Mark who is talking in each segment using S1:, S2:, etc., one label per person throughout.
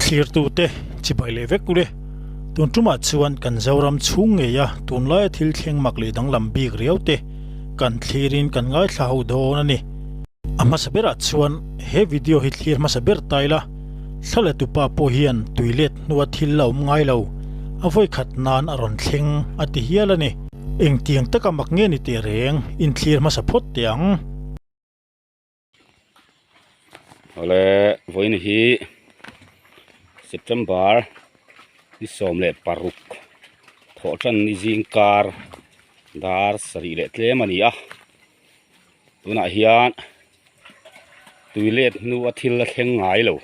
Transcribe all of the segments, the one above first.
S1: Thlirtute chibai leh vek ule. Tun tumah chuan kan Zoram chhung ngeia tunlaia thil thleng mak leh danglam bik riau te kan thlirin kan ngaithla ho dawn a ni. A hmasa berah chuan he video hi thlir hmasa ber ta ila, thla la tupa pawh hian tui let hnua thil la awm ngai lo, a vawikhat nan a rawn thleng a ti hial a ni. Engtiang taka mak nge ni teh reng in thlir hmasa phawt teh ang.
S2: Awle vawiin hi September ni 16 thawhtan ni zing kar dar sarih leh tlem a ni a tunah hian tui let hnu a thil a thleng ngai lo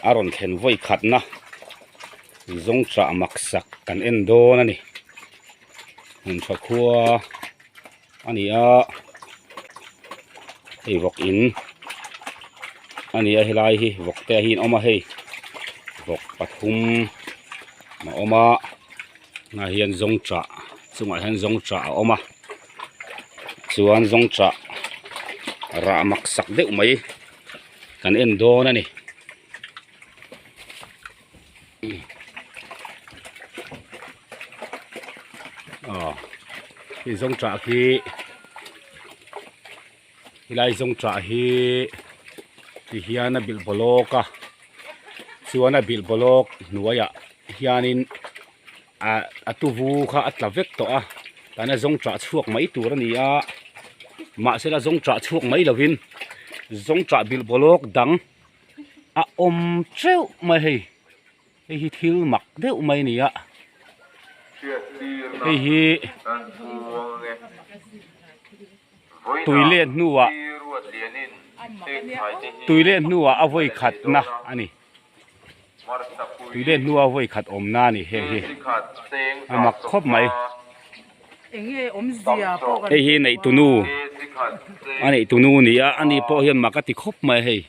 S2: a rawn thlen vawi khatna zawng chah mak sak kan en dawn a ni hmun tha khua a ni a hei vawk in a ni a helai hi vawk te hi an awm a hei vawk pathum a awm a tunah hian zawngṭah chungah hian zawngṭah a awm a chuan zawngṭah rah mak sak deuh mai kan en dawn a ni. Aw hei zawngṭah khi helai zawngṭah hi ti hian a bilh bawlawk a chuan a bilh bawlawk hnuaiah hianin ah a tuvu kha a tla vek tawh a tana zawngṭah chhuak mai tur a ni a mahsela zawngṭah chhuak mai lovin zawngṭah bilh bawlawk dang a awm teuh mai hei hei hi thil mak deuh mai a ni a hei hi tui let hnuah tui let hnuah a vawi khatna a ni tui let hnua vawi khat awmna a ni heng hi a mak khawp mai hei hi neihtunu a neihtunu a ni a ani pawh hian mak a ti khawp mai hei.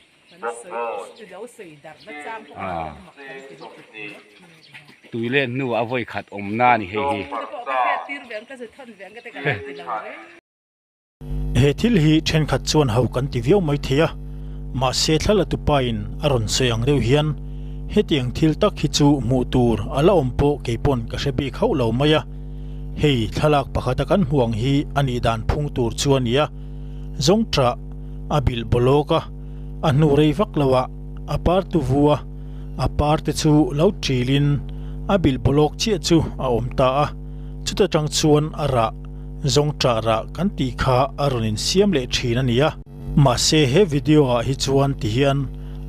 S2: Tui let hnuah a vawi khat awmna a ni hei hi.
S1: He thil hi thenkhat chuan ho kan ti viau mai thei a, mahse thla la tupa in a rawn sawi ang deuh hian hetiang thil tak hi chu hmuh tur a la awm pawh kei pawn ka hre bik hauh lo mai a. Hei thlalak pakhata kan hmuh ang hi a nih dan phung tur chu a ni a, zawngṭah a bilh bawlawk a, a hnu rei vak lo ah a par tu vu a, a par te chu lo ṭil in a bilh bawlawk chiah chu a awm ta a, chuta tang chuan a rah Zawngṭah rah kan tih kha a rawn insiam leh ṭhin a ni a. Mahse he video ah hi chuan ti hian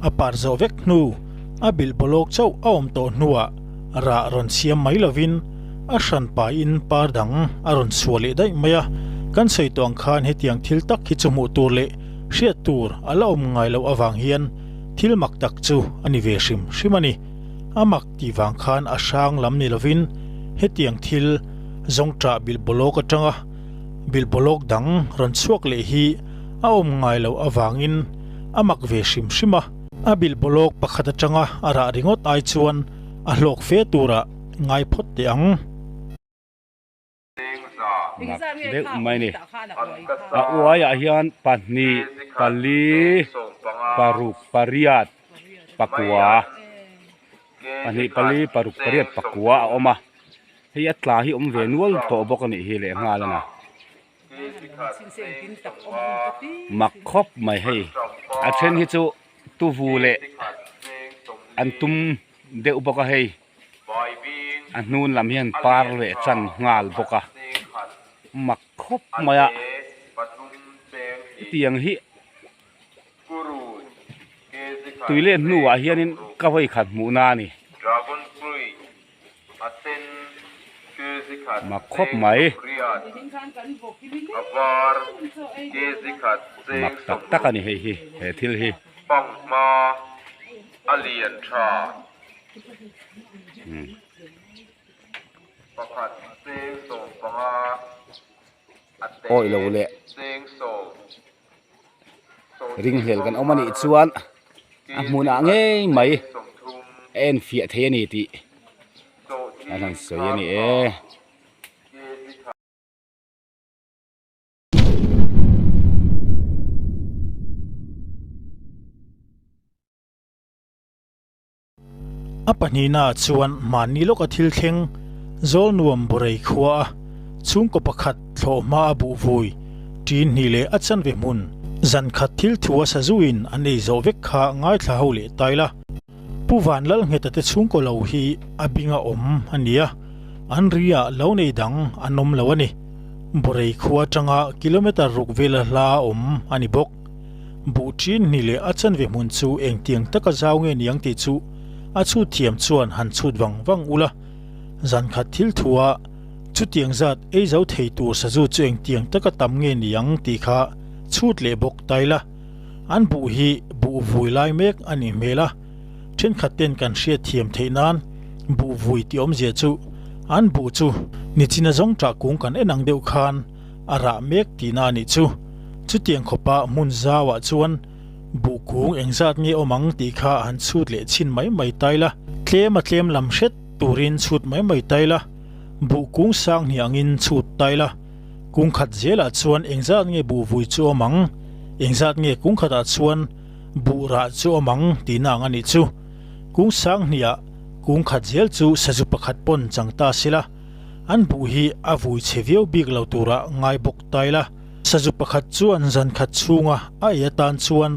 S1: a par zawh vek hnu, a bilh bawlawk chauh a awm tawh hnuah rah rawn siam mai lovin a hran pahin par dang a rawn chhuah leh daih mai a. Kan sawi tawh ang khan hetiang thil tak hi chu hmuh tur leh hriat tur a la awm ngai loh avang hian thil mak tak chu a ni ve hrim hrim a ni. A mak tih vang khan a hrang lam ni lovin hetiang thil Zawngṭah bilhbawlawk aṭanga bilhbawlawk dang rawn chhuak leh hi a awm ngai loh avangin a mak ve hrim hrim a. A bilhbawlawk pakhat aṭanga a rah ringawt ai chuan a hlawk fe turah ngai phawt teh ang.
S2: Mak deuh mai ni. A uaiah hian pahnih, pali, paruk, pariat, pakua, pahnih, pali, paruk, pariat, pakua a awm a. Hei a tla hi awm ve nual tawh bawk a nih hi leh nghal a na. Mak khawp mai hei. A then hi chu tuvu leh an tum deuh bawk a hei. A hnun lam hian par leh chan nghal bawk a. Mak khawp mai a. Hetiang hi tui leh hnuah hianin ka vawi khat hmuhna a ni. Mak khawp mai. Mak tak tak a ni hei hi he thil hi. Awi lo leh ringhlel kan awm a nih chuan a hmunah ngei mai a en fiah thei a ni tih an han sawi a ni e.
S1: A pahnihnaah chuan mahni lawka thil thleng Zawlnuam Borei khua a chhungkaw pakhat thlawh hma a buh vui ṭin hnih leh a chanve hmun zan khat thil thu a sazuin an ei zawh vek kha ngaithla ho leh tai la. Pu Vanlalngheta te chhungkaw lo hi a binga awm a ni a, an ri ah lo nei dang an awm lo a ni. Borei khua atanga kilometre ruk vela hla awm a ni bawk. Buh ṭin hnih leh a chanve hmun chu engtiang taka zau nge niang tih chu a chhut thiam chuan han chhut vang vang ula. Zan khat thil thua chutiang zat ei zo thei tur sazu chu engtiang taka tam nge niang tih kha chhut leh bawk ta ila. An buh hi buh vui lai mek a nih hmel a, thenkhat ten kan hriat thiam theih nan buh vui tih awmzia chu an buh chu nichina zawng ṭah kung kan en ang deuh khan a rah mek tihna a nih chu. Chutiang khawpa hmun zauah chuan buh kung engzat nge awm ang tih kha han chhut leh chhin mai mai ta ila, tlem a tlem lam hret turin chhut mai mai ta ila, buh kung sang hnih angin chhut ta ila. Kung khat zelah chuan engzat nge buh vui chu awm ang, engzat nge kung khatah chuan buh rah chu awm ang tihna ang a nih chu. Kung sang hniah kung khat zel chu sazu pakhat pawn chang ta sila, an buh hi a vui chhe viau bik lo turah ngai bawk ta ila. Sazu pakhat chuan zan khat chhunga a ei atan chuan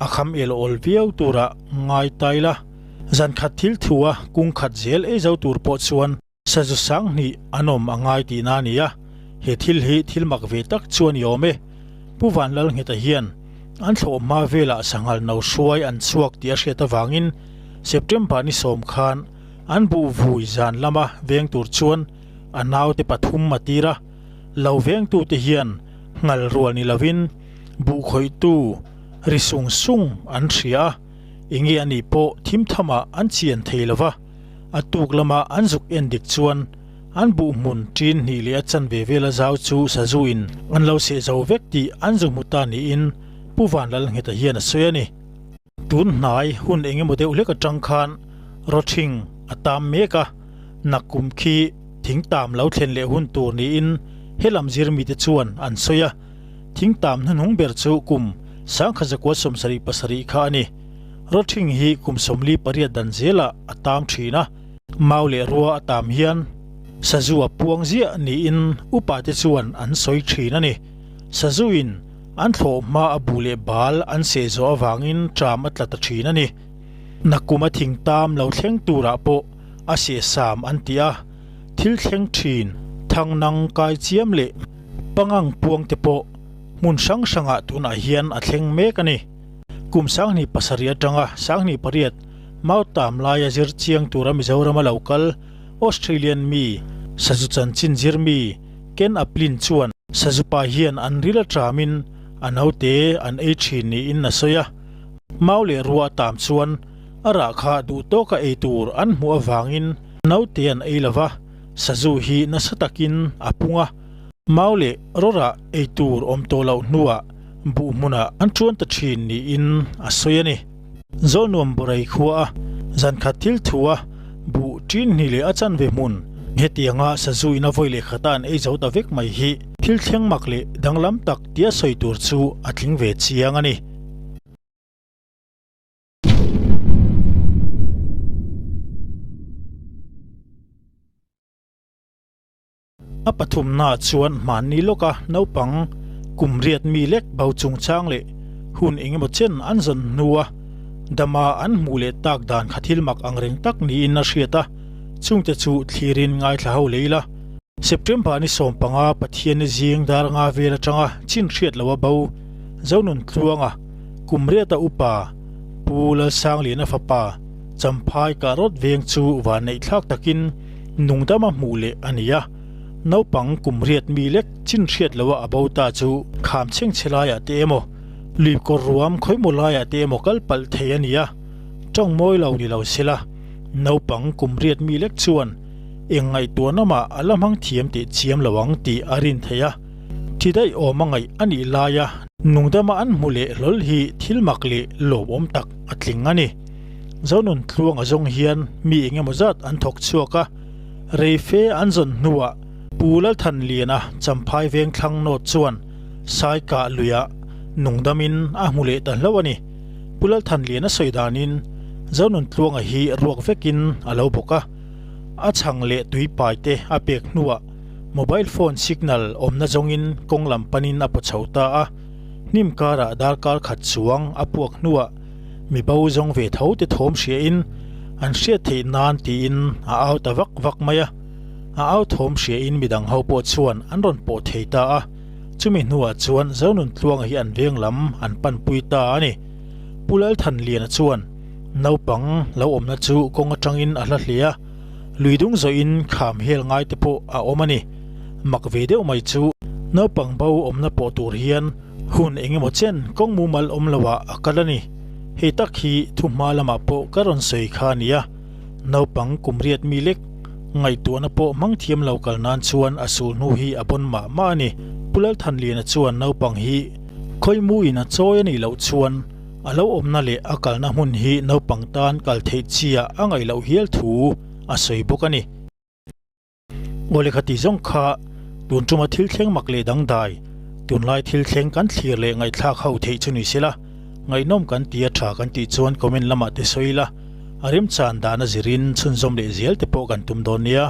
S1: a kham el awl viau turah ngai ta ila. Zan khat thil thua kung khat zel ei zo tur pawh chuan Sazu sanghnih an awm a ngai tihna a ni a, he thil hi thil mak ve tak chu a ni awm e. Pu Vanlalngheta hian an thlawh hma velah sanghal no hruai an chhuak tih a hriat avangin September ni sawm khan an buh vui zan lama veng tur chuan a naute pathum a tir a, lo vengtute hian nghal rual ni lovin buh khawihtu ri sung sung an hria a, enge a nih pawh thim thamah an chian thei lova. A tuk lama an zuk en dik chuan an buh hmun ṭin hnih leh a chanve vela zau chu sazu-in an lo seh zo vek tih an zu hmu ta niin Pu Vanlalngheta hian a sawi a ni. Tun hnai hun eng emaw deuh hlek atang khan rawthing a tam mek a, nakkum khi thing tam lo thlen leh hun tur niin helam zirmite chuan an sawi a. Thing tam hnuhnung ber chu kum sangkhatzakua 77 kha a ni. Rawthing hi kum 48 dan zelah a tam thin a, mau leh rua a tam hian sazu a puang ziah niin upa te chuan an sawi thin a ni. Sazuin an thlawh hma a bu leh bal an seh zawh avangin ṭam a tla ta thin a ni. Nakuma thing tam lo thleng turah pawh a seh sam an ti a, thil thleng thin thangnang kai chiam leh pangang puang te pawh hmun hrang hrangah tunah hian a thleng mek a ni. Kum 27 atanga 28 Mautam laia zir chiang tura Mizorama lo kal Australian mi sazu chanchin zir mi Ken Aplin chuan sazu pa hian an ril a ṭamin a naute an ei ṭhin niin a sawi a. Mau leh rua a tam chuan a rah kha duh tawka ei tur an hmuh avangin naute an ei lova, sazu hi nasa takin a pung a. Mau leh rawrah ei tur awm tawh loh hnuah buh hmunah an ṭuan ta ṭhin niin a sawi a ni. Zawlnuam Borei khua a zankhat thil thu a buh ṭin hnih leh a chanve hmun hetianga sazu ina vawi leh khata an ei zo ta vek mai hi thil thleng mak leh danglam tak tia sawi tur chu a tling ve chiang a ni. A pathumnaah chuan hmanni lawka naupang kum riat mi lek bo chungchang leh hun engemaw chen an zawn hnua dama an hmuh leh tak dan kha thil mak angreng tak niin a hriat a, chungte chu thlirin ngaithla ho lei la. September ni 15 Pathianni zing dar nga vel atanga chin hriat loha bo Zonun Tluanga kum riata upa Pu Lalsangliana fapa Champhai Kahrawt veng chu vanneih thlak takin Nungdama hmuh leh a ni a, naupang kum riat mi lek chin hriat loha a bo ta chu kham chhengchhe laiah te emaw, lui kawr ruam khawimaw laiah te emaw kal palh thei a ni a, tawng mawi lo ni lo sela, naupang kum riat mi lek chuan eng ngaihtuahna mah a la hmang thiam teh chiam lo ang tih a rin theih a, thi daih awm a ngaih a nih laia nungdama an hmu leh hlawl hi thil mak leh lawmawm tak a tling a ni. Zonun tluang a zawng hian mi eng emaw zat an thawk chhuak a, rei fe an zawn hnuah Pu Lalthanliana Champhai Vengthlang North chuan Saikah luiah nungdamin a hmu leh ta hlauh a ni. Pu Lalthanliana sawi danin. Zonuntluanga hi ruak vekin a lo bawk a, a chhang leh tui pai te a pek hnuah mobile phone signal awmna zawngin kawng lam panin a paw chho ta a, hnim karah darkar khat chuang a puak hnuah mi bo zawng ve tho te thawm hriain an hriat theih nan tiin a au ta vak vak mai a, a au thawm hriain midang ho pawh chuan an rawn pawh thei ta a, chumi hnuah chuan Zonuntluanga hi an veng lam an panpui ta a ni. Pu Lalthanliana chuan naupang lo awmna chu kawng atangin a hla hle a, lui dung zawhin kham hel ngai te pawh a awm a ni. Mak ve deuh mai chu naupang bo awmna pawh tur hian hun eng emaw chen kawng mumal awm loah a kal a ni. Hei tak hi thuhma lamah pawh ka rawn sawi kha a ni a, naupang kum riat mi lek ngaihtuahna pawh hmang thiam lo kal nan chuan a sul hnu hi a bawn mah mah a ni. Pu Lalthanliana chuan naupang hi Khawimuin a chawi a nih loh chuan a lo awmna leh a kalna hmun hi naupang tan kal theih chiah a ngaih loh hial thu a sawi bawk a ni. Aw lehkha tih zawng kha tun tuma thil thleng mak leh dangdai, tunlai thil thleng kan thlir leh ngaihthlak ho theih chu ni sela, ngaihnawm kan ti a tha kan tih chuan comment lamah te sawi ila, a remchan dan a zirin chhunzawm leh zel te pawh kan tum dawn nia.